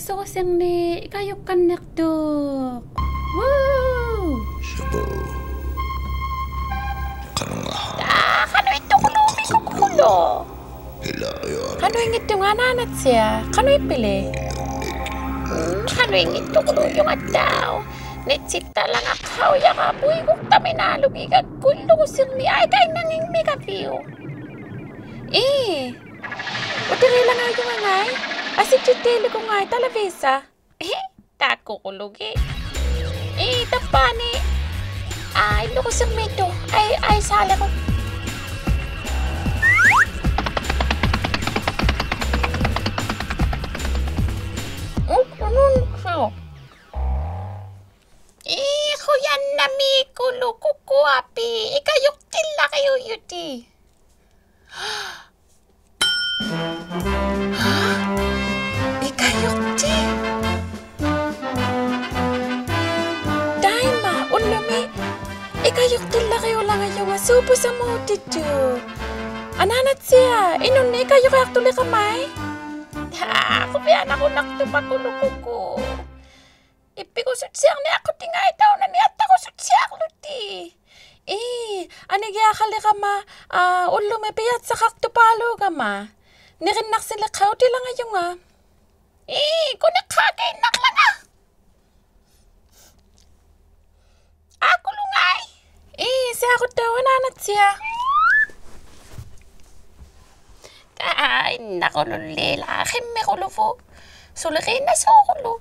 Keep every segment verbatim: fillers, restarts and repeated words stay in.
ᓱᕈᓯᕐᓂᒃ ᐃᑲᔪᒃᑲᓐᓂᖅᑐᖅ. Woo! ᑖ, ᖃᓄᐃᑦᑐᑯᓗᒃ ᒥᑯᑯᑯᓗᒃ. ᖃᓄᐃᙱᑦᑐᖓ ᐊᓈᓇᑦᓯᐊᖅ, ᖃᓄᐃᑉᐱᓕ? ᒻᒻ, ᖃᓄᐃᙱᑦᑐᑯᓗᔪᖓᑦᑕᐅᖅ. ᓂᑦᓯᑦᑕᓚᖓᖃᐅᔭᕋ ᐳᐃᒍᖅᑕᒥᓈᓗᒋᒐᒃᑯᓗᓯᕐᓂ ᐊᐃᑲᐃᓐᓇᙱᒻᒥᒐᕕᐅᒃ. ᐄ. ᐅᑎᕆᓚᖓᔪᖓ ᖓᐃ, ᐊᓯᑦᑎᑦᑎᓕᒍᖓᐃ ᑕᓚᕖᓴ. ᐄ, ᑖᒃᑯᑯᓗᒋᑦ. ᐄ, ᑕᑉᐹᓂ. ᐊᐃ, ᓗᑯᓯᕐᒦᑦᑐᖅ. ᐊᐃ, ᐊᐃᓴᓕᕈᒃ. ᐅᒃ, ᐅᓄᓐ, ᓱ. ᐄ, ᖁᔭᓐᓇᒦᑯᓗᒃ ᑯᑯᐊᐱᒃ, ᐃᑲᔪᖅᑎᓪᓚᕆᐅᔪᑎᑦ. ᐋ? ᐃᑲᔪᖅᑎᑦ? ᑕᐃᒪ, ᐅᓪᓗᒥ ᐃᑲᔪᖅᑎᓪᓚᕆᐅᓚᖓᔪᖓ ᓲᐳᓴᒨᑎᑐᑦ. ᐊᓈᓇᑦᓯᐊᖅ, ᐃᓄᓐᓂᒃ ᐃᑲᔪᕆᐊᖅᑐᓕᕋᒪᐃ. ᐋ, ᖁᕕᐊᓇᕈᓐᓇᖅᑐᖅ ᒪᑯᓗᒃᑯᑯ. ᐃᑉᐱᒍᓱᑦᓯᐊᕐᓂᐊᖅᑯᑎᖓᐃ ᑕᐅᓇᓂ ᐊᑦᑕᕈᓱᑦᓯᐊᕐᓗᑎᑦ. ᐄ, ᐊᓂᒋᐊᖃᓕᕋᒪ, ᐋ, ᐅᓪᓗᒥ ᐱᔭᑦᓴᖃᖅᑐᐹᓘᒐᒪ. ᓂᕆᓐᓇᖅᓯᓕᖅᑲᐅᑎᓚᖓᔪᖓ. ᐄ, ᑯᓂᖅᑳᑲᐃᓐᓇᕐᓚᖓ. ᐋᑯᓗᖓᐃ. ᐄ, ᓯᐊᕈᑦᑕᐅᖅ ᐊᓈᓇᑦᓯᐊᖅ. ᐋ, ᐃᓐᓇᑯᓗᓕᓛᒃ, ᕿᒻᒥᑯᓗᕗᖅ. ᓱᓕᕆᓇᓲᑯᓗᒃ.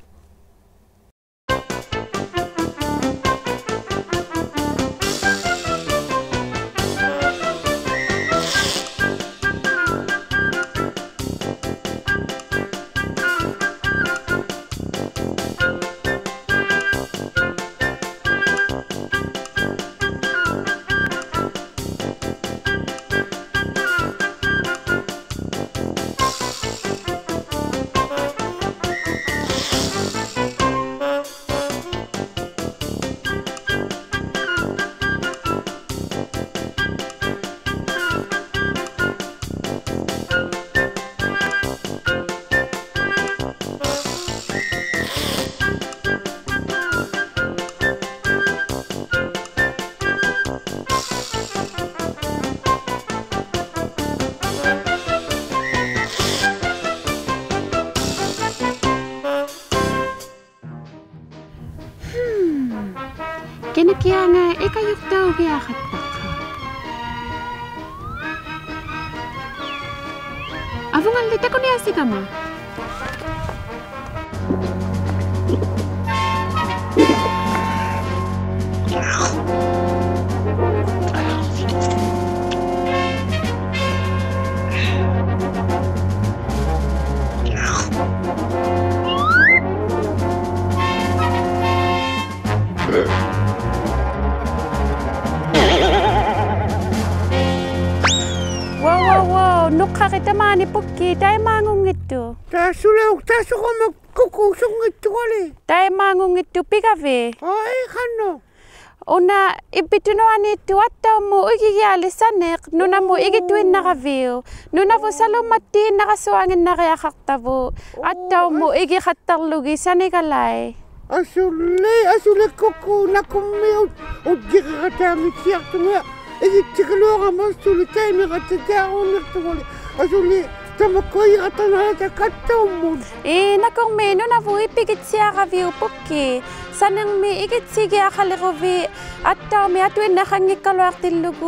ᕼᒻ. ᑭᓇᑭᐊᖓ ᐃᑲᔪᖅᑕᐅᒋᐊᖃᑦᑕᖅᑲ. ᐊᕗᖓᓕ ᑕᑯᓂᐊᓯᒐᒪ. Wow, wow, wow. ᓄᖅᑲᕆᑦ ᑕᒫᓂ ᐳᒃᑭ, ᑕᐃᒫᖑᙱᑦᑐᖅ. ᑖ ᓱᓚᐅ-, ᑖ ᓱᕈᒪ ᑯᑯ ᓱᙱᑦᑐᐊᓕ. ᑕᐃᒫᖑᙱᑦᑐᖅ ᐱᒐᕕᑦ. ᐊᐃ, ᖃᓄᖅ. ᐅᓇ ᐃᕝᕕᑦᑐᓄᐊᓃᑦᑐᖅ ᐊᑦᑕᐅᒧᑦ ᐃᒋᒋᐊᓕᒃ ᓴᓂᖅ, ᓄᓇᒧᑦ ᐆ. ᐃᒋᑐᐃᓐᓇᕋᕕᐅᒃ. ᓄᓇᕗᑦ ᓴᓗᒻᒪᑦᑎᐃᓐᓇᕋᓱᐊᖏᓐᓇᕆᐊᖃᖅᑕᕗᑦ. ᐆ, ᐊᑦᑕᐅᒧᑦ ᐊᐃ. ᐃᒋᖃᑦᑕᕐᓗᒋᑦ ᓴᓂᒐᓚᐃᑦ. ᐊᓱᓕ, ᐊᓱᓕ ᑯᑯ, ᓇᑯᕐᒦᒃ ᐅᑦ-, ᐅᑦᔨᕆᖃᑦᑕᕐᓂᑦᓯᐊᖅᑐᖓ. ᐃᒋᑦᓯᒐᓗᐊᕋᒪ ᐊᓱᓕ ᑕᐃᒪᐃᖃᑦᑕᑦᑎᐊᕈᓐᓂᖅᑐᖓᓕ. ᐊᓱᓕ ᑕᒪᒃᑯᐊ ᐃᒋᖃᑦᑕᓐᓂᕋᑦᑕ ᑲᑦᑕᐅᒧᑦ. ᐄ, ᓇᑯᕐᒦᒃ ᓄᓇᕗᑦ ᐃᐱᒋᑦᓯᐊᕋᕕᐅᒃ ᐳᒃᑭ. ᓴᓂᕐᒥ ᐃᒋᑦᓯᒋᐊᖃᓕᕈᕕᑦ ᐊᑦᑕᐅᒥᒃ ᐊᑐᐃᓐᓇᖃᙱᒃᑲᓗᐊᖅᑎᓪᓗᒍ,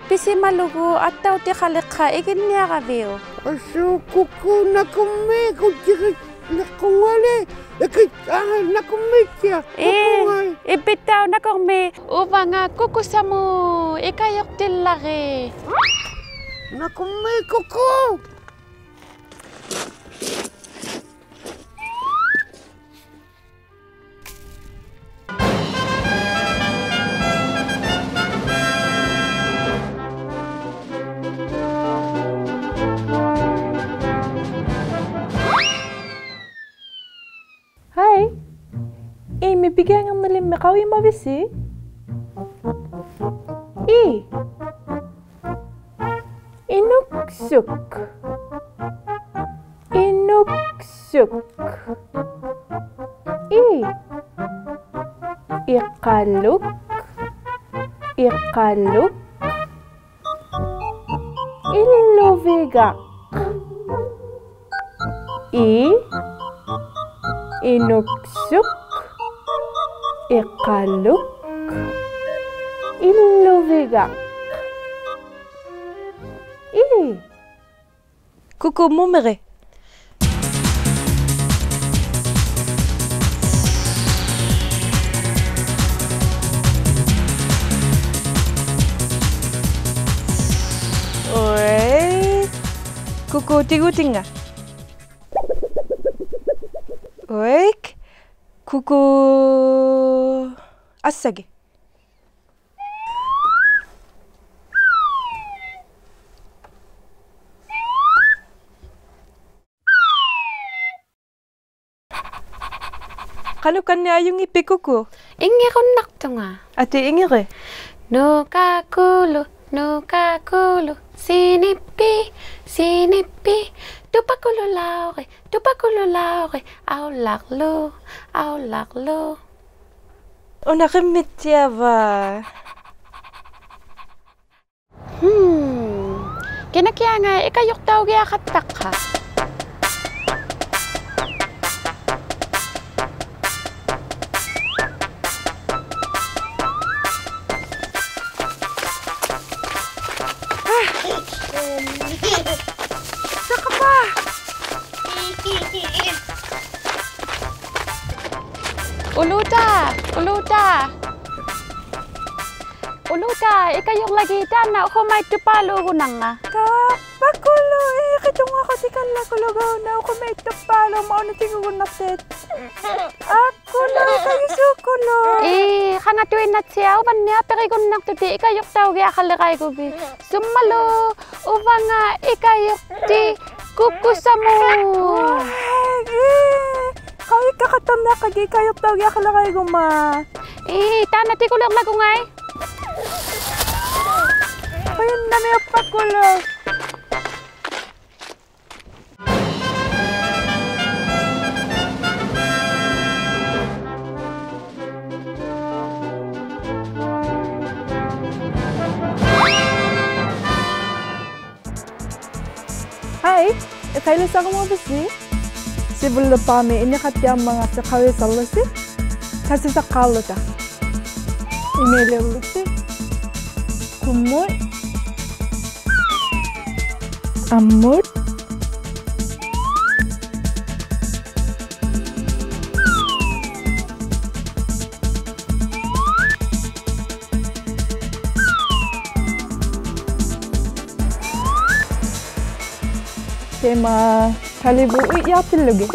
ᐱᓯᒪᓗᒍ, ᐊᑦᑕᐅᑎᖃᓕᖅᑲᑦ ᐃᒋᓐᓂᐊᕋᕕᐅᒃ. ᐊᓱ ᑯᑯ, ᓇᑯᕐᒦᒃ ᐅᑦᔨᕆᓕᖅᑯᖓᓕ. ᐃᑭ-, ᐋ, ᓇᑯᕐᒦᑦᓯᐊᖅ. ᐄ, ᑯᑯᖓᐃ. ᐃᕝᕕᑦᑕᐅᖅ ᓇᑯᕐᒦᒃ. ᐅᕙᖓ ᑯᑯᓴᒧᑦ, ᐃᑲᔪᖅᑎᓪᓚᕆᑦ. ᓇᑯᕐᒦᒃ ᑯᑯ. ᕼᐊᐃ. ᐃ-ᒥᒃ ᐱᒋᐊᙵᓐᓂᓕᒻᒥᒃ ᖃᐅᔨᒪᕕᓯ? ᐃ. ᐃᓄᒃᓱᒃ. ᐃᓄᒃᓱᒃ. ᐃᖃᓗᒃ, ᐃᖃᓗᒃ. ᐃᓪᓗᕕᒐᖅ. ᐃ, ᐃᓄᒃᓱᒃ, ᐃᖃᓗᒃ, ᐃᓪᓗᕕᒐᖅ. ᐃ. ᑯᑯ ᒧᒥᕆᑦ. ᐅᐃ. ᑯᑯ ᑎᒍᑎᙵ. ᐅᐃᒃ. ᑯᑯ ᐊᓴᒋᑦ. ᖃᓄᖅ ᖃᓂᖅ ᐊᔪᙱᑉᐱᑦ ᑯᑯ? ᐃᙱᕈᓐᓇᖅᑐᖓ. ᐊᑏ ᐃᙱᕆᑦ. ᓄᑲᑯᓗᒃ, ᓄᑲᑯᓗᒃ, ᓯᓂᑉᐱᑦ, ᓯᓂᑉᐱᑦ. ᑐᐸᑯᓗᓚᐅᕆᑦ, ᑐᐸᑯᓗᓚᐅᕆᑦ. ᐊᐅᓪᓚᕐᓗᒃ, ᐊᐅᓪᓚᕐᓗᒃ. ᐅᓇ ᕿᒻᒥᑦᑎᐊᕙᒃ. ᕼᒻ. ᑭᓇᑭᐊᖓᐃ ᐃᑲᔪᖅᑕᐅᒋᐊᖃᑦᑕᖅᑲ? ᓴᖅᑲᒪ. ᐅᓗᑕ, ᐅᓗᑕ. ᐅᓗᑕ, ᐃᑲᔪᕐᓚᒋᑦ ᑖᓐᓇ ᐅᖁᒪᐃᑦᑐᐹᓘᒍᓐᓇᖓ. ᑕᕝᕙᑯᓗᒃ, ᐃᕿᑐᙵᖁᑎᑲᓪᓚᑯᓗᒍ ᐅᓇ ᐅᖁᒪᐃᑦᑐᐹᓘᒻᒪᑦ ᐅᓇ ᑎᒍᒍᓐᓇᖅᑎᑦ. ᐊᑯᓗᒃ, ᐃᑲᔪᓲᑯᓗᒃ. ᐄ, ᖃᖓᑐᐃᓐᓇᑦᓯᐊᖅ ᐅᕙᓐᓂᐊᖅ ᐱᕆᒍᓐᓇᖅᑐᑎᑦ ᐃᑲᔪᖅᑕᐅᒋᐊᖃᓕᕋᐃᒍᕕᑦ. ᓱᒻᒪᓗ, ᐅᕙᖓ ᐃᑲᔪᖅᑎ ᑯᑯᓴᒧᑦ. ᖃᐅᔨᒃᑲᖃᑦᑕᕐᓂᐊᖅᑲᒋᑦ ᐃᑲᔪᖅᑕᐅᒋᐊᖃᓕᕋᐃᒍᒪ. ᐄ, ᑖᓐᓇ ᑎᒍᓕᕐᓚᒍᖓᐃ. ᖁᔭᓐᓇᒦᒃ ᐸᑯᓗᒃ. ᕼᐊᐃ, ᐃᖃᐃᓕᓴᕈᒪᕕᓯ? ᓯᕗᓪᓕᖅᐹᒥ ᐃᓂᖃᑦᑎᐊᕐᒪᖔᑦᓯ ᖃᐅᔨᓴᕐᓗᓯ. ᑕᓯᓴᖅᑳᕐᓗᑕ. ᐃᒪᐃᓕᐅᕐᓗᓯ. ᖁᒻᒧᑦ. ᐊᒻᒧᑦ. ᑕᐃᒪ ᑕᓕᕗᑦ ᐃᔭᐱᓪᓗᒋᑦ.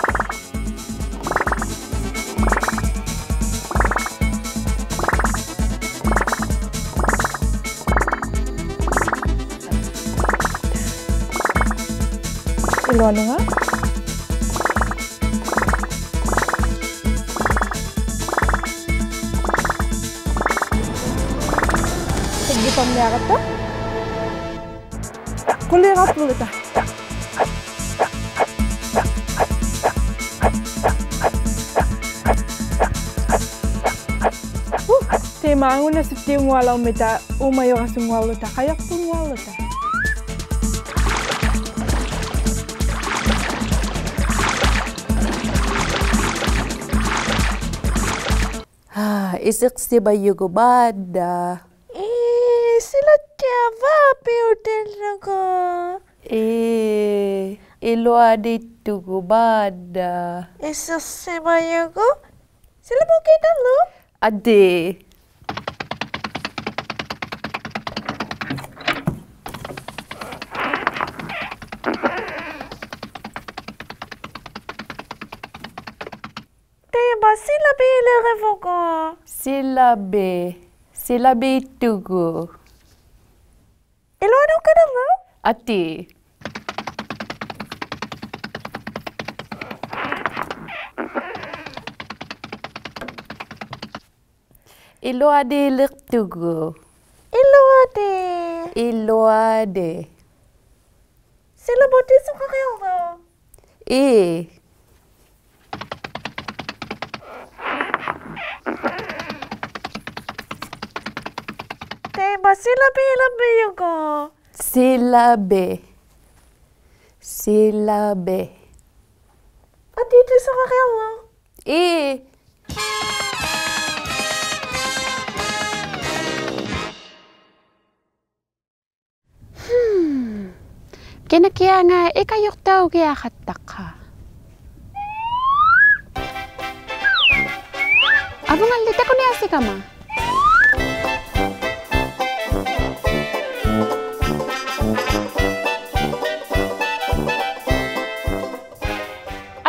ᐃᓗᐊᓄᖓ. ᕼᐃᒃᑭᒃᐸᒻᒪᕆᐊᖅᑲᑦᑕ. ᖁᓕᖅᑲᐳᓗᑕ. ᕼᐅ, ᑕᐃᒪ ᐊᖑᓇᓱᑦᑎᐅᙳᐊᓚᐅᕐᒥᑕ, ᐆᒪᔪᕋᓱᙳᐊᕐᓗᑕ, ᖃᔭᖅᐳᙳᐊᕐᓗᑕ. ᐋ, ᐃᓯᖅᓯᒪᔪᒍᒪᓐᓇ. ᐄ, ᓯᓚᑦᑎᐊᕙ ᐱᐅᑎᓪᓗᒍ. ᐄ, ᐃᓗᐊᓃᑦᑐᒍᒪᓐᓇ. ᐃᓯᖅᓯᒪᔪᒍ. ᓯᓚᒧᒃᑮᑕᓗ. ᐊᑏ. ᑕᐃᒪ ᓯᓚᒦᓕᕆᕗᒍ. ᓯᓚᒦ, ᓯᓚᒦᑦᑐᒍ. ᐃᓗᐊᓄᑲᓐᓇᓗ. ᐊᑏ. ᐃᓗᐊᓃᓕᖅᑐᒍ. ᐃᓗᐊᓃ. ᐃᓗᐊᓃ. ᓯᓚᒧᑦ ᑎᓱᒃᑲᕆᐅᕐᓗ. ᐄ. ᒫ ᓯᓚᐱ, ᓯᓚᐱᔪᒍᒃ. ᓯᓚᐱ. ᓯᓚᐱ. ᐊᑏ ᑎᓴᕋᕆᐊᓗᒃ. ᐄ. ᕼᒻ. ᑭᓇᑭᐊᖓ ᐃᑲᔪᖅᑕᐅᒋᐊᖃᑦᑕᖅᑲ. ᐊᕗᖓᓕ ᑕᑯᓂᐊᓯᒐᒪ.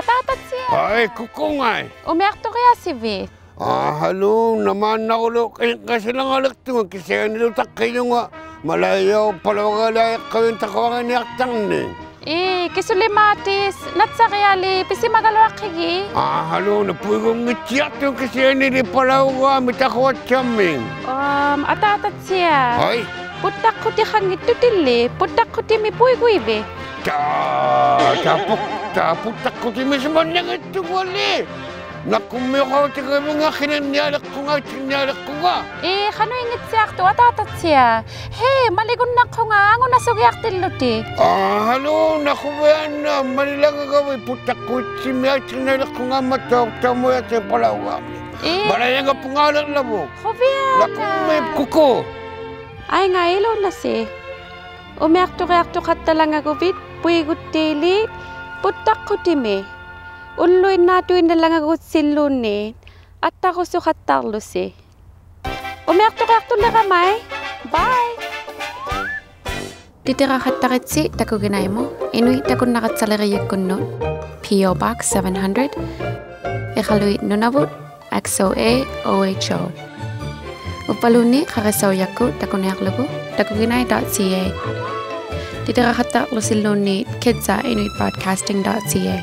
ᐊᑖᑕᑦᓯᐊ. ᐊᐃ, ᑯᑯᖓᐃ. ᐅᒥᐊᖅᑐᕆᐊᓯᕕᑦ? ᐋ, ᕼᐊᓗ, ᓇᒪᓐᓇᕈᓗᒃ, ᐃᖅᑲᓯᓚᖓᓕᖅᑐᖓ ᑭᓯᐊᓂᓗ ᑕᖅᑭᔪᖓ, ᒪᓚᐃᔭᐅᑉ ᐸᓚᐅᕋᓛᖅᑲᕕᑦ ᑕᖁᐊᕐᓂᐊᖅᑕᕐᓂᒃ. ᐄ, ᑭᓱᓕᒫᑎᑦ, ᓇᑦᓴᕆᐊᓕ ᐱᓯᒪᒐᓗᐊᖅᑭᒋᑦ? ᐋ, ᕼᐊᓗ, ᓇ ᐳᐃᒍᙱᑦᓯᐊᖅᑐᖓ ᑭᓯᐊᓂᓕ ᐸᓚᐅᕋᒥ ᑕᖁᐊᑦᓯᐊᒥᒃ. ᐊᒻ, ᐊᑖᑕᑦᓯᐊ. ᐊᐃ. ᐳᑦᑕᖅᑯᑎᖃᙱᑦᑐᑎᓪᓕ, ᐳᑦᑕᖅᑯᑎᒥᒃ ᐳᐃᒍᐃᕕᑦ? ᑖ, ᑖ ᐳᑦ-, ᑖ ᐳᑦᑕᖅᑯᑎᒥᒃ ᓯᒪᓐᓇᙱᑦᑐᖓᓕ. ᓇᑯᕐᒦᖃᐅᑎᒋᕕᖓ ᕿᓂᕐᓂᐊᓕᖅᑯᖓ, ᐃᑦᓯᕐᓂᐊᓕᖅᑯᖓ. ᐄ, ᖃᓄᐃᙱᑦᓯᐊᖅᑐᖅ ᐊᑖᑕᑦᓯᐊ. ᕼᐄ, ᒪᓕᒍᓐᓇᖅᑯᖓ ᐊᖑᓇᓱᒋᐊᖅᑎᓪᓗᑎᑦ. ᐋ, ᕼᐊᓗ, ᓇ ᖁᕕᐊᓇᖅ, ᒪᓕᓚᖓᒐᕕᑦ ᐳᑦᑕᖅᑯᑎᒥᒃ ᐃᑦᓯᕐᓂᐊᓕᖅᑯᖓ ᐊᒻᒪᑦᑕᐅᖅ ᑕᒧᔭᑦᓯᐊᖅ ᐸᓚᐅᕋᒥ. ᐄ. ᒪᓚᐃᔭᖓ ᐳᖓᓕᕐᓚᕗᑦ. ᖁᕕᐊᓇᖅ. ᓇᑯᕐᒦᒃ ᑯᑯ. ᐊᐃᙵᐃ ᐃᓘᓐᓇᓯ. ᐅᒥᐊᖅᑐᕆᐊᖅᑐᖃᑦᑕᓚᖓᒍᕕᑦ ᐳᐃᒍᑦᑕᐃᓕ ᐳᑦᑕᖅᑯᑎᒥᒃ. ᐅᓪᓗᐃᓐᓈᑐᐃᓐᓇᓚᖓᒍᑦᓯᓘᓐᓃᑦ. ᐊᑦᑕᕈᓱᖃᑦᑕᕐᓗᓯ. ᐅᒥᐊᖅᑐᕆᐊᖅᑐᓕᕋᒪᐃ. Bye. ᑎᑎᕋᖃᑦᑕᕆᑦᓯ ᑕᑯᒋᓇᐃᒧᑦ, ᐃᓄᐃᑦ ᑕᑯᓐᓇᒐᑦᓴᓕᕆᔨᒃᑯᓐᓄᑦ, P O Box seven hundred, ᐃᖃᓗᐃᑦ ᓄᓇᕗᑦ, X O A O H O. ᐅᕝᕙᓘᓐᓃᑦ ᖃᕆᓴᐅᔭᒃᑯᑦ ᑕᑯᓂᐊᕐᓗᒍ takuginai dot C A. ᑎᑎᕋᖃᑦᑕᕐᓗᓯᓘᓐᓃᑦ kids at inuit broadcasting dot C A.